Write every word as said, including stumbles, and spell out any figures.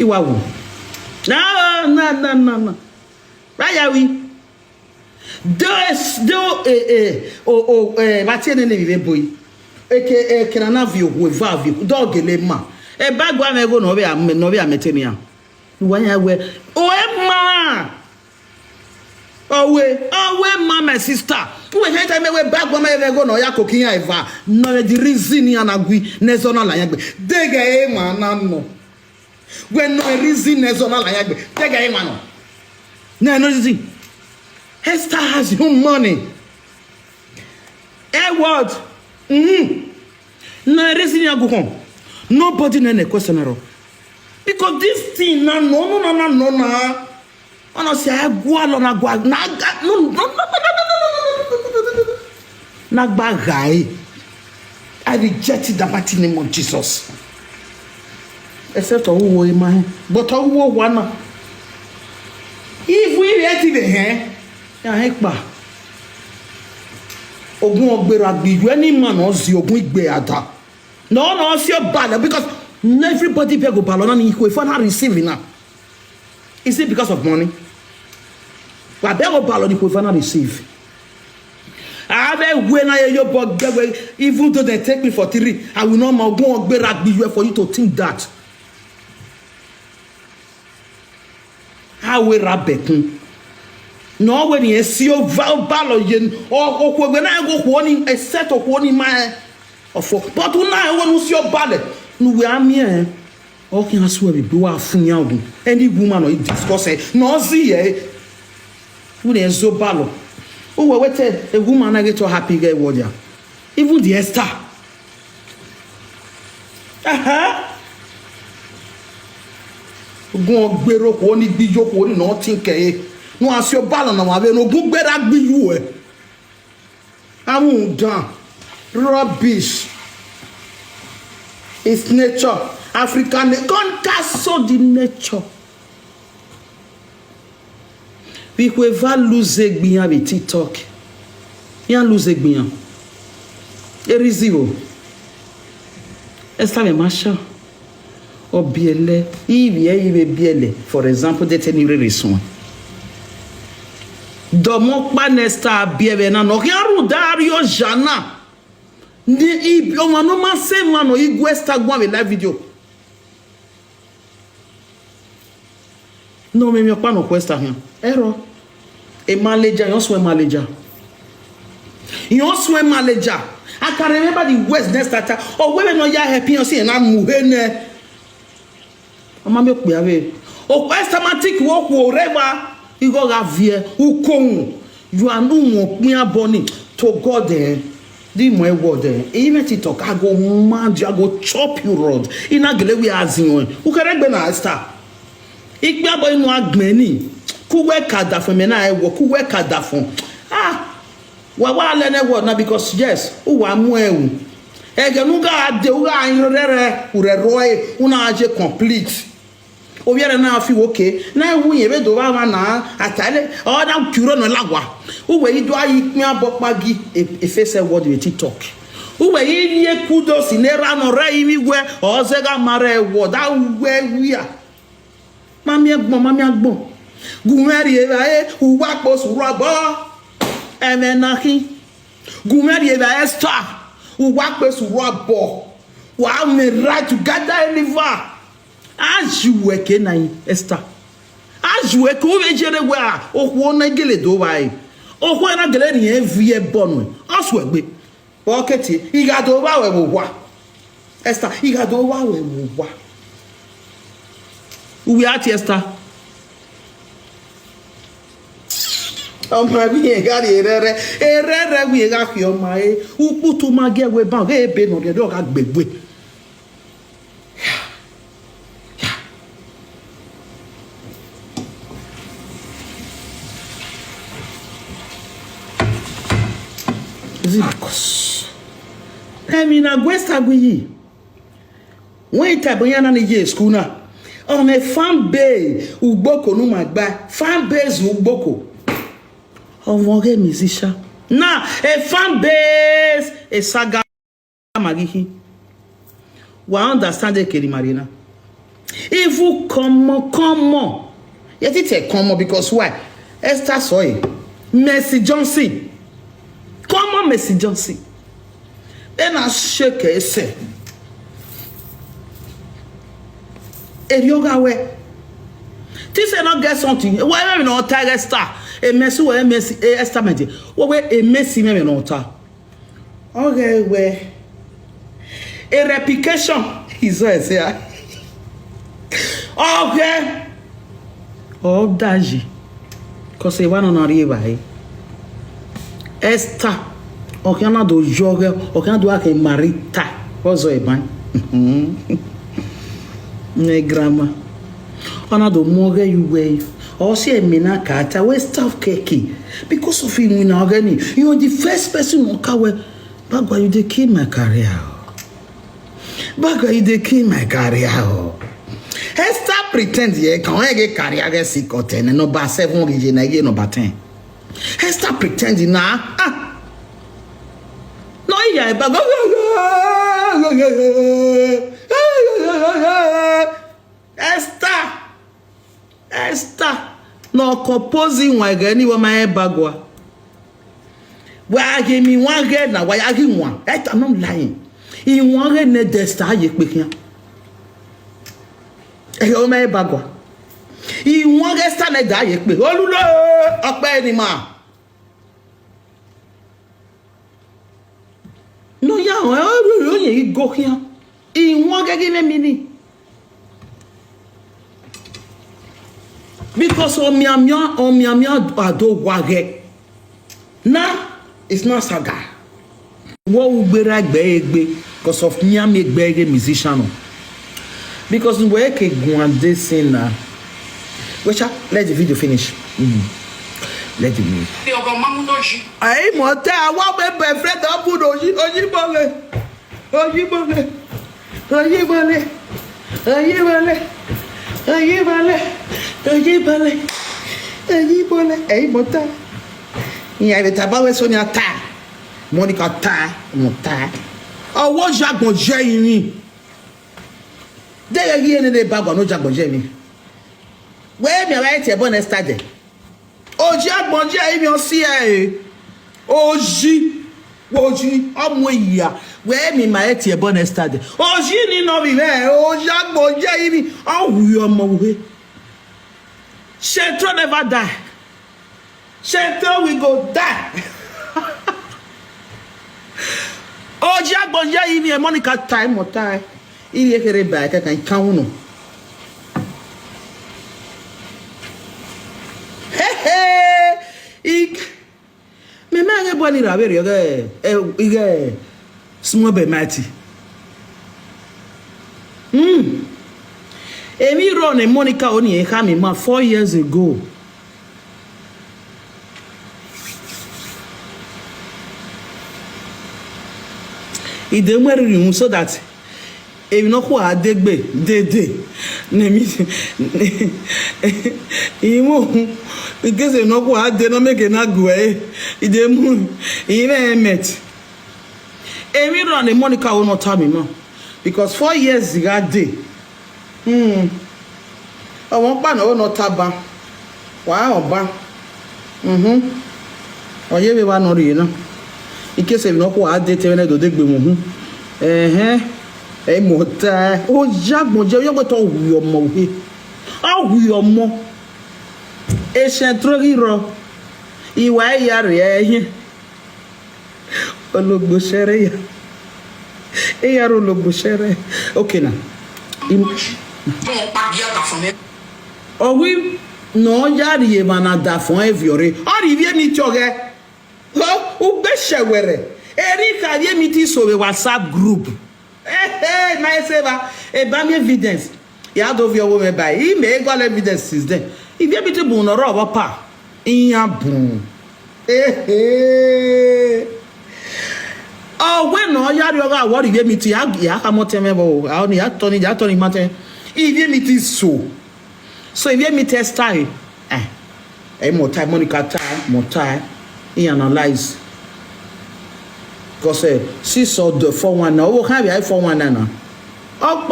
Iwa wo. No, no, no, no, no. Right here we. Those, do, eh, eh, oh, oh, eh, but you didn't even boy. Eke, eke na na view, we va view. Dog le ma. E ba gwa me go no be a, no be a metenia. Why I wear? Oh, Emma. Owe, owe, ma, my sister. Who is anytime we back when I ever go no ya cooking ever. No, the reason ya na gwi nezona la yagbe. Dega e ma na no. When no reason nezona la yagbe. Dega e ma no. No, no reason. Esther has your money. Eh, what? Mm-hmm. No reason ya go home. Nobody na na question at all. Because this thing na no, no, no, no, no, no. Ono si agwa lo na gwa na ga no no no no no no no no no no no no no. Na gba gai. I reject it in the mighty name of Jesus. Except Owo Emma. But Owo Wana. If we let it eh. Ya hekpa. Ogun ogbera gbiyu, any man ozi ogun igbe ada. No, no, si o balo because everybody be go balo na ni ko if na receive na. Is it because of money? Wa be go balo ni ko if na receive. I be when I your bug even though they take me for three, I will not ma ogun ogbera gbiyu for you to think that. Awe rabekun. No we ni esi o va o ba lo ye o o ko we na go ko ni e set o ko ni ma e. Ofo. But una e wo nu si o ba le. Nu we ami e. O ki asu e bi wa fun ya ogun. Any woman o discuss e. No si e. Who dey zo balo? Who will wait a woman I get to happy get warrior? Even the Esther. Aha. Gun gbero ko ni gbijo ko ni no tin ke. No asio balo na wa be no gun gbera gbiyu e. Amu dan. Rubbish. It's nature. African na- God cast so the nature. Whoever lose egbiyan with TikTok. Yan lose egbiyan. Erizi o. Esther me masha. Obiele. Ibi e ibe biele. For example, they tell you this one. Domo pa Esther biele na no. Yan ru dario jana. Ni ibi o ma no ma se ma no igwe Esther gwa we live video. No, me mi pa no questa here. Error. A manager, you swear manager. You swear manager. I can remember the worst next attack. Oh, women no ya happy you see na muhene. Ama mi pe ave. O questa matic wo ku oreva. Igo ga vie. Ukon. You are no more me boni to God eh. The my word eh. Even TikTok I go mad you, I go chop you rod. Ina gele we azin. Ukeregbe na Esther. Ikpe abo inu agbeni. Kuwe kada fun me na ewo. Kuwe kada fun. Ah. Wa wa le ne word na because yes. Uwa mu ewu. Ege nu ga de uga anyo rere. Ure roe. Una aje complete. Obiara na afi woke na ewu ye be do ba ma na atale o na kuro no lagwa. Uwe ido ayi pin abo pagi efese word we TikTok. Uwe iye kudo sinera no re iwi we o ze ga mare word a we wi a. Mami egbon, mami agbon. Gumeri eva e uwa po suru abo. Eme na ki. Gumeri eva Esther. Uwa pe suru abo. Wa me right to gather liver. Ajuwe ke na Esther. Ajuwe ke uwe jere we a. Okwo na gele do wa e. Okwo na gele ni e vi e bonu. Aswe gbe. Oketi, igado wa we wo wa. Esther, igado wa we wo wa. Uwe ati Esther. Ọmọ ẹbí yẹn ká lè rẹrẹ erẹrẹ wí ká fi ọmọ ẹ ukputu máa gé ẹwẹ báwọn gé ebe nà gẹdọ ká gbẹgbẹ. Zibakos. Emi na gwesta gwiyi. When ita bonyana ni ye school na. On a fan bay ugboko no magba. Fan base ugboko. Omoge musician. Na a fan base a saga magihi. Wa understand the keri marina. Even come on, come on. Yet it a come on because why? Esther saw it. Mercy Johnson. Come on, Mercy Johnson. Then I shake it, say, Erioga we. This is not get something. Why am I not tiger star? A messy way, a messy, a Esther Medi. What way, a messy me not ta. Okay, where? A replication is what I say. Okay. Oh, Daji. Because they want to know. Esther. Okay, I'm not do jogger. Okay, I'm not do like a marita. What's a man? Ne grandma. Ona do moge you way. Or say me na kata we stuff cakey. Because of him in agony. You are the first person who can we. Bagwa, you dey kill my career. Bagwa, you dey kill my career. Esther pretend ye can I get career get sick or ten. Number seven region I get number ten. Esther pretend na. Ah. No, yeah, but Esther. Esther. No composing wa ga ni wa ma e bagwa. Wa ga mi wa ga na wa ya gi wa. Esther, I'm not lying. In wa ga ne Esther ye pe kian. E o ma e bagwa. In wa ga Esther ne da ye pe. Olulo ope ni ma. No ya o e o ye go kian. Iwon gege ne mi ni. Because omiamia omiamia ado wage. Na it's not saga. Wo ugbera egbe egbe because of miami egbe egbe musician o. Because we ke guan de sin na. Wecha, let the video finish. Mm. Let the video. Ayi mo ta wa be be friend of oji oji bole. Oyibole, Oyibole, Oyibole, Oyibole, Oyibole, Oyibole, ẹ̀yin mo ta. Ìyá rẹ̀ tàbá wẹ́ sóni ata. Monica ta, mo ta. Ọwọ́ jagbọ̀n jẹ́ irin. Dẹ́gẹ́ yí ẹni lè ba gbọ̀n ló jagbọ̀n jẹ́ mi. Wẹ́ẹ́ mi àwọn ẹ̀ tiẹ̀ bọ́ next time. Oji agbọnji ayi mi osi e. Oji. Oji ọmọ ìyá. Where me my eight year born yesterday. Oji ni no be there. Oji agbọnji ayi mi. Oh, we are more way. Shetro never die. Shetro we go die. Oji agbọnji ayi mi Monica time or time. Iri ekere ba ka kan kan unu. Hey, hey. Ik. Me me nge boni ra beri oge. E ige. Small be mighty. Hmm. Emi run a Monica oni e kami ma four years ago. Ide mweriri so that emi no kwa adegbe dede. Nemi imo. In case emi no kwa ade no make na gwe. Ide mu. Ime emet. Emi run a Monica o no tami mo. Because four years ga day. Hmm. Ọmọ pa na o no taba. Wa ọba. Mhm. Oye be wa no ri na. In case emi no kwa ade te ne do degbe mu hu. Eh eh. E mo ta. O jagbon je yo to wi ọmọ he. A wi ọmọ. E se tro ri ro. Ìwà ìyá rẹ̀ ẹ̀yìn. Ologbo shere ya. Eya ro ologbo shere. Okay na. Im- Owi no ya ri e mana da fun e viore. O ri vie mi choge. O ugbe shewere. Eri ka vie mi ti so we WhatsApp group. Hey, hey, my saver. Hey, buy me evidence. Ya do vi owo me buy. He may got evidence since then. If you be to bun or pa. Iya bun. Hey, hey. Oh, when no ya ri oga worry we meet ya ya ka mo teme bo. A oni ya toni ya toni mate. If you meet is so. So if you meet test time. Eh. E mo tie Monica tie, mo tie. He analyze. Because uh, see so the four one now. Oh, can be four one now. Oh,